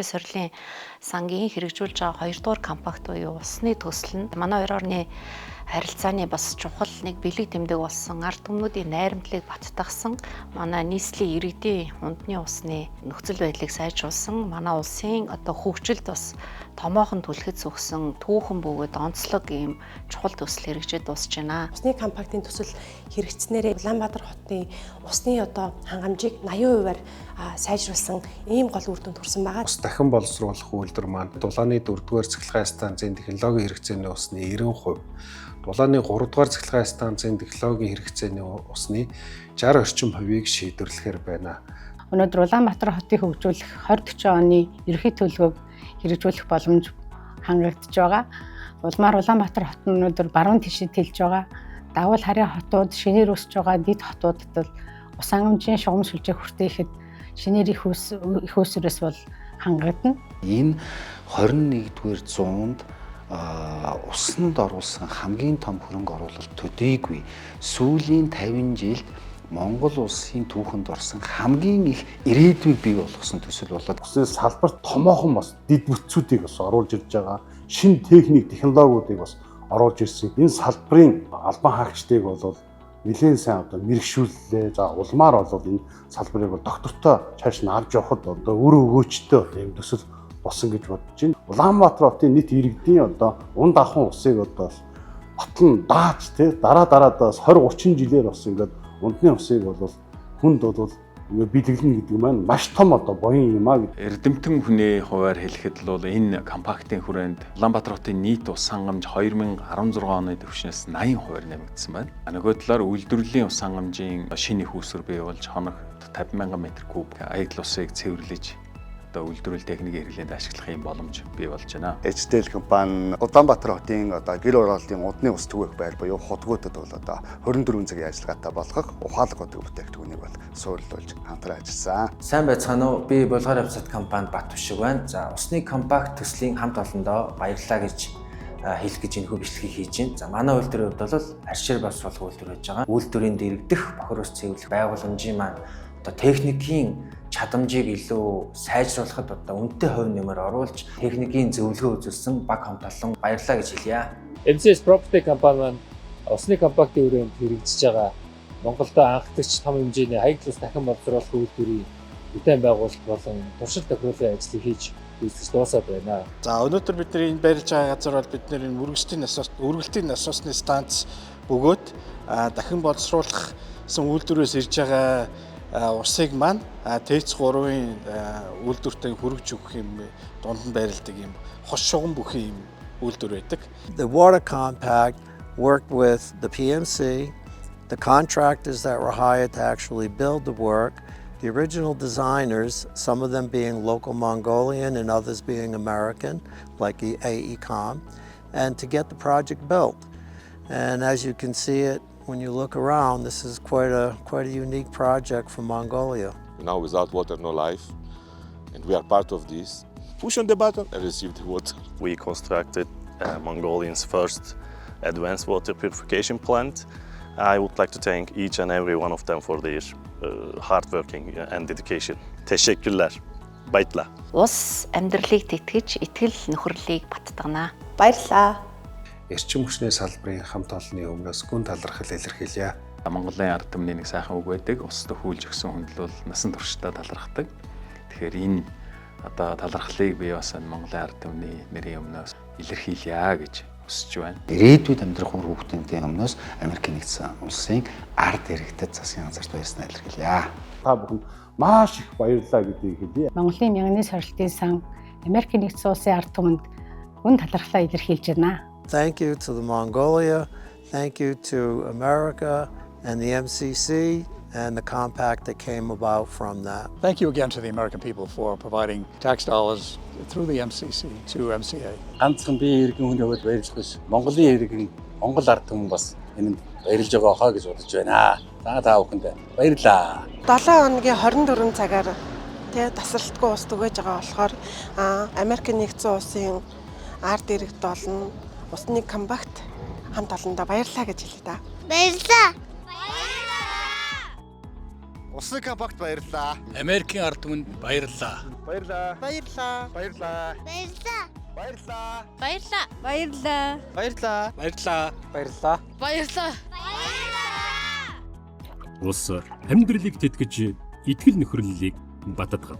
Усны сорилын сангийн хэрэгжүүлж байгаа 2 дугаар компакт буюу усны төсөл нь манай хоёр орны харилцааны бас чухал нэг бэлэг тэмдэг болсон, ард түмнүүдийн найрамдлыг баттгасан, манай нийслэлийн иргэдийн ундны усны нөхцөл байдлыг сайжруулсан, манай улсын одоо хөгжилд бас томоохон түлхэц өгсөн түүхэн бөгөөд онцлог ийм чухал төсөл хэрэгжиж дуусж байна. Усны компактын төсөл хэрэгжсэнээрээ Улаанбаатар хотын усны одоо хангамжийг 80%-аар сайжруулсан ийм гол үр дүнд хүрсэн байгаа. Ус дахин боловсруулах үйлдвэр маань дулааны 4-р цахилгаан станцын технологийн хэрэгцээний усны 90%, дулааны 3-р цахилгаан станцын технологийн хэрэгцээний усны 60 орчим хувийг шийдвэрлэхээр байна. Өнөөдөр Улаанбаатар хотыг хөгжүүлэх 2040 оны ерөнхий төлөвлөгөөг хэрэгжүүлэх боломж хангагдж байгаа. Улмаар Улаанбаатар хот нь өнөөдөр баруун тишээ тэлж байгаа. Давал харын хотууд, шинээр өсөж байгаа дэд хотуудад бол ус хангамжийн шугам сүлжээ хүртээхэд шинээр их усрээс бол хангагдана. Энэ 21-р зуунд усанд оруулсан хамгийн том хөрөнгө оруулалт төдийгүй сүүлийн 50 жилд Монгол улсын түүхэнд орсон хамгийн их ирээдүйг бий болгосон төсөл болоод усны салбарт томоохон бас дэд бүтцүүдийг бас оруулж ирж байгаа. Шинэ техник, технологиудыг бас оруулж ирсэн. Энэ салбарын албан хаагчдыг бол нэлээд сайн одоо мэргэшүүллээ. За, улмаар бол энэ салбарыг бол доктортой чааш нь авч явахад одоо үр өгөөчтэй одоо юм төсөл болсон гэж бодож байна. Улаанбаатар хотын нийт иргэдийн одоо унд ахуйн усыг одоо батлан дааж, тий, дараа дараадаа 20 30 жилээр бас ингээд ундны усыг бол хүнд бол ингээд бэлэглэнэ гэдэг маань маш том одоо буян юм а гэж. Эрдэмтэн хүний хувиар хэлэхэд л бол энэ компактын хүрээнд Улаанбаатар хотын нийт ус хангамж 2016 оны түвшнээс 80%-аар нэмэгдсэн байна. Нөгөө талаар үйлдвэрлэлийн ус хангамжийн шинэ их үүсвэр бий болж, хоногт 50 мянган метр куб аягдал усыг цэвэрлэж, одоо үйлдвэрлэл техникийн хэрэглээнд ашиглах юм боломж бий болж байна. HDL компани Улаанбаатар хотын одоо гэр хорооллын удны ус түгээх байр буюу худгуудад бол одоо 24 цагийн ажиллагаатай болгох ухаалаг удаг бүтээгдэхүүнийг бол суурилуулж хамтран ажилласан. Сайн байцгаана уу? Би Булгар явцад компанид Бат Түшиг байна. За, усны компакт төслийн хамт олондоо баярлалаа гэж хэлэх гэж энэхүү бичлэгийг хийж байна. За, манай үйлдвэрийн хувьд бол аршир боловсруулах үйлдвэр байж байгаа. Үйлдвэрийн дэргэдэх бохир ус цэвэрлэх байгууламжийн маань одоо техникийн чадамжийг илүү сайжруулахад одоо үнэтэй хувь нэмэр оруулж, техникийн зөвлөгөө үзүүлсэн баг хамт олон баярлалаа гэж хэлье. MCS Property компани маань усны компактын хүрээнд хэрэгжиж байгаа Монголд анхдагч том хэмжээний хаягдал ус дахин боловсруулах үйлдвэрийн бүтээн байгуулалт болон туршил тохируулгын ажлыг хийж гүйцэтгэж дуусаад байна. За, өнөөдөр бид нар энэ байрлаж байгаа газар бол бид нар энэ үргэлтийн насосны станц бөгөөд дахин боловсруулах үйлдвэрээс ирж байгаа усыг маань ТЭЦ 3-ын үйлдвэртэй хүргэж өгөх юм дунд нь байрладаг юм хос шугам бүхий юм үйлдвэр байдаг. The Water Compact worked with the PMC, the contractors that were hired to actually build the work, the original designers, some of them being local Mongolian and others being American, like the AECOM, and to get the project built. And as you can see it when you look around, this is quite a unique project for Mongolia. Now, without water, no life, and we are part of this. Push on the button and receive the water. We constructed Mongolian's first advanced water purification plant. I would like to thank each and every one of them for their hard working and dedication. Teşekkürler. Баярлалаа. Ус амьдралыг тэтгэж, итгэл нөхөрлөлийг баттгана. Баярлалаа. Эрчим хүчний салбарын хамт олонны өмнөөс гүн талархал илэрхийлье. Монголын ард түмний нэг сайхан үг байдаг. Ус төхүүлж өгсөн хүнд л бол насан туршдаа талархдаг. Тэгэхээр энэ одоо талархлыг би бас энэ Монголын ард түмний нэрийн өмнөөс илэрхийлье гэж хүсэж байна. Ирээдүйд амьдрах үр хүүхдүүдийн өмнөөс Америк нэгдсэн улсын ард иргэдэд засгийн газарт баярснаа илэрхийлье. Та бүхэнд маш их баярлалаа гэдгийг хэлье. Монголын мягны сорилтын сан Америк нэгдсэн улсын ард түмэнд гүн талархлаа илэрхийлж байна. Thank you to the Mongolia, thank you to America and the MCC and the compact that came about from that. Thank you again to the American people for providing tax dollars through the MCC to MCA. Ганцхан би иргэн хүний хувьд баярлах биш. Монголын иргэн, Монгол ард түмэн бас энэнд баярлж байгаа хаа гэж бодож байна. За, та бүхэнд баярлалаа. 7 хоногийн 24 цагаар тий тасралтгүй ус түгээж байгаа болохоор Америк нэгдсэн улсын ард иргэд болон усны компакт хамт олондоо баярлалаа гэж хэлье да. Баярлалаа. Усны компакт баярлалаа. Америкийн ард түмэнд баярлалаа. Баярлалаа. Баярлалаа. Баярлалаа. Баярлалаа. Баярлалаа. Баярлалаа. Баярлалаа. Баярлалаа. Баярлалаа. Баярлалаа. Баярлалаа. Ус амьдралыг тэтгэж итгэл нөхөрлөлийг бататгав.